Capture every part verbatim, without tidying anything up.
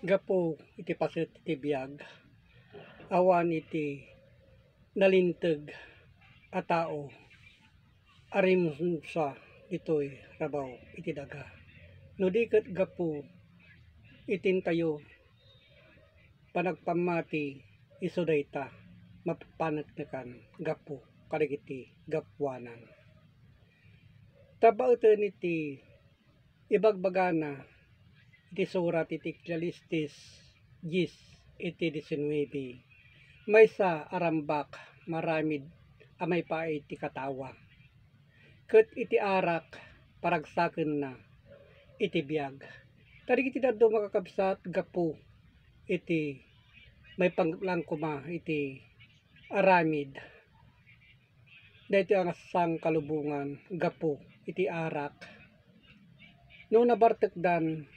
Gapu iti paset iti biag, awan iti nalinteg a tao a rimsa ditoy rabaw iti daga. No di ket gapu iti intayo panagpammati, isu dayta mapaneknekan gapu kadagiti gapuanan. Ta baeten iti ibagbagana iti surat iti Eclesiastes dies iti diecinuebe, maysa a rambak nga aramid a maipaay iti katawa, ket iti arak paragsakenna iti biag. Kadagiti dadduma, kakabsat, gapu iti maipanglang koma iti aramid daytoy a sangkalubongan gapu iti arak. No nabartekdan,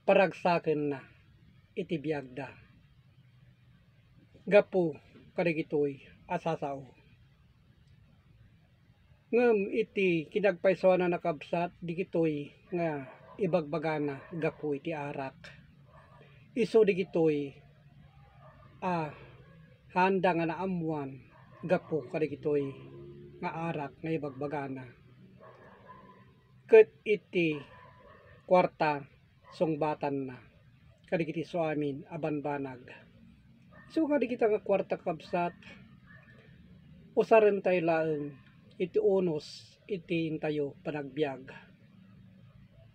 paragsakenna iti biagda gapu kadagitoy a sasao. Ngem iti kinagpaysuanan, kakabsat, dagitoy nga ibagbagana gapu iti arak. Isu dagitoy a haanda nga naammoan gapu kadagitoy nga arak nga ibagbagana. Ket iti kuarta, sungbatanna kadagiti isuamin a banbanag. Isu nga dagita nga kuarta, kakabsat, usarentayo laeng iti unos iti intayo panagbiag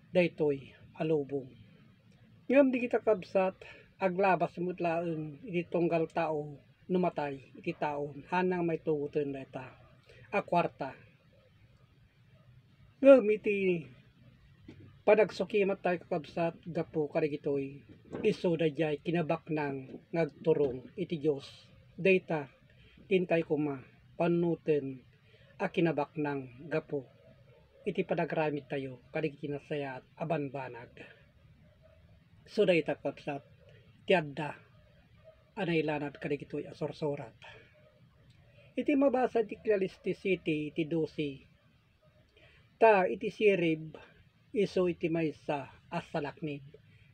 daytoy a lubong. Ngem dagita, kakabsat, aglabas met laeng iti tunggal tao no matay iti tao, haanna nga maitugoten dayta a kuarta. Ngem iti panagsukimat tayo, kakabsat, gapu kadagitoy, isu daydiay kinabaknang nga agturong iti Dios. Dayta, ti intayo koma panunoten a kinabaknang gapu iti panagramid tayo kadagiti nasayaat a banbanag. So dayta, kakabsat, ti adda a nailanad kadagitoy a sursurat. Iti mabasa iti Eclesiastes siete iti dose, ta iti sirib isu iti maysa a salaknib.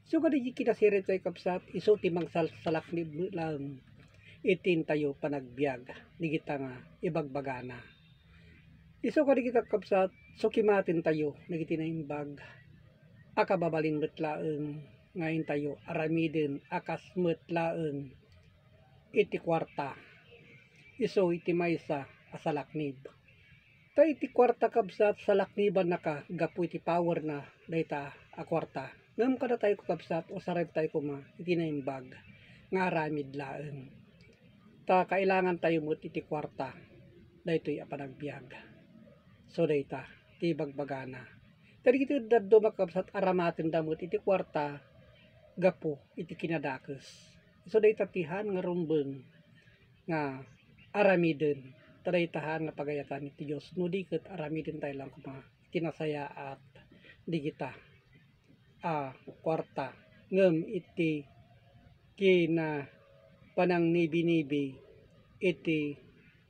So kadagiti kinasirib tayo, kakabsat, isu ti mangsalsalaknib met laeng iti intayo panagbiag dagita nga ibagbagana. Isu kadagita, kakabsat, sukimaten tayo dagiti naimbag a kababalin met laeng nga intayo aramiden a kas met laeng iti kuarta. Isu iti maysa a salaknib. Ta iti kuarta, kabsat, salaknibannaka gapu iti powerna dayta a kuarta. Ngem kadatayo, kabsat, usarentayo koma iti naimbag nga aramid laeng. Ta kailangantayo met iti kuarta daytoy a panagbiag. So dayta ti ibagbagana. Ta dagiti dadduma, kabsat, aramatenda met iti kuarta gapu iti kinadakes. So dayta ti haan nga rumbeng nga aramiden. Ta dayta haan nga pagayatan iti Dios no di ket aramidentayo lang koma iti nasayaat dagita a kuarta. Ngem iti kinapanangnibinibi iti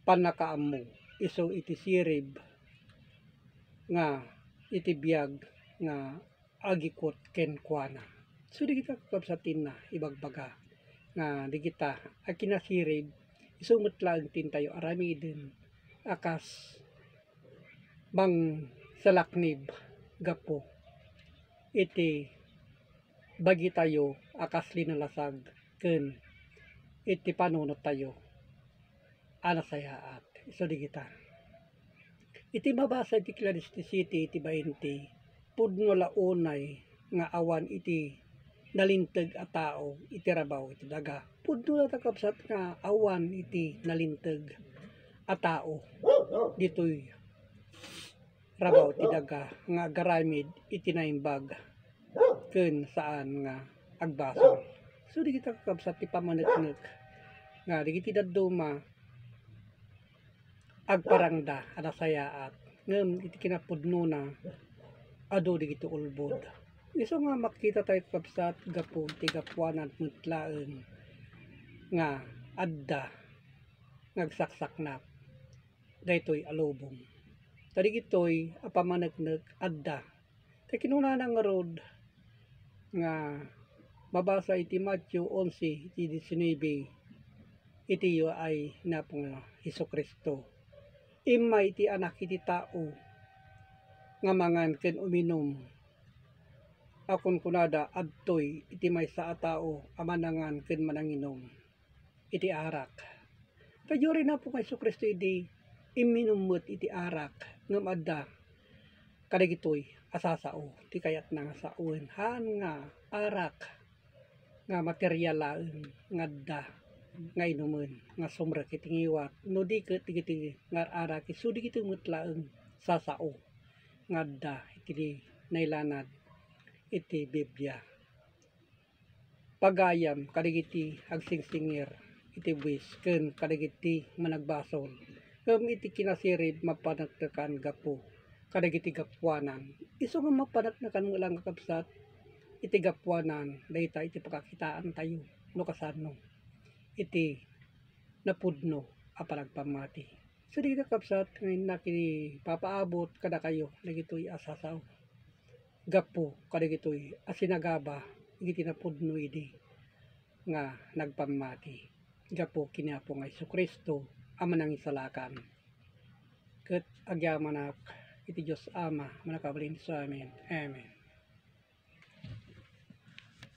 pannakaammo isu iti sirib nga iti biag nga agikut kenkuana. So dagita, kakabsat, ti inna ibagbaga nga dagita a kinasirib isu met laeng ti intayo aramiden a kas mangsalaknib gapu iti bagitayo a kas linalasag ken iti panunottayo a nasayaat. Isu dagita. Iti mabasa iti Eclesiastes siete iti bainte, pudno la unay nga awan iti nalinteg a tao iti rabaw iti daga. Pudno la ta, kabsat, nga awan iti nalinteg a tao ditoy rabaw ti daga nga agaramid iti naimbag ken saan nga agbasol. So dagita, kakabsat, ti pammaneknek nga dagiti dadduma agparangda a nasayaat, ngem iti kinapudnona adu dagiti ulbod. Isu nga makita tayo, kabsat, gapu ti gapuanan met laeng nga adda nga agsaksaknap daytoy a lubong. Ta dagitoy a pammaneknek adda. Ta kinunana ngarud nga mabasa iti Mateo onse iti diecinuebe, iti iyo ay ni Apo nga Jesu-Cristo. Immay ti Anak iti tao nga mangan ken uminum a kunkunada adtoy iti maysa a tao a manangan ken mananginum iti arak. Kayat ni Apo nga Jesu-Cristo idi imminum met iti arak ngem adda kadagitoy a sasao ti kayatna nga sawen, haan nga arak nga material laeng nga adda nga inumen nga sumrek iti ngiwat, no di ket dagiti nga ar-arak isu dagitoy met laeng sasao nga adda iti nailanad iti Biblia. Pagayam kadagiti agsingsingir iti buis ken kadagiti managbasol, ngem iti kinasirib mapaneknekan gapu kadagiti gapuanan. Isu nga mapaneknekan met laeng, kakabsat, iti gapuanan dayta iti pakakitaantayo no kasano iti napudno a panagpammati. So, dagiti kakabsat nga innak iti papaabot kadakayo dagitoy a sasao gapu kadagitoy a sinagaba iti napudno idi nga nagpammati gapu ken ni Apo nga Jesu-Cristo a Manangisalakan. Ket agyamanak iti Dios Ama a mannakabalin isu amin. Amen.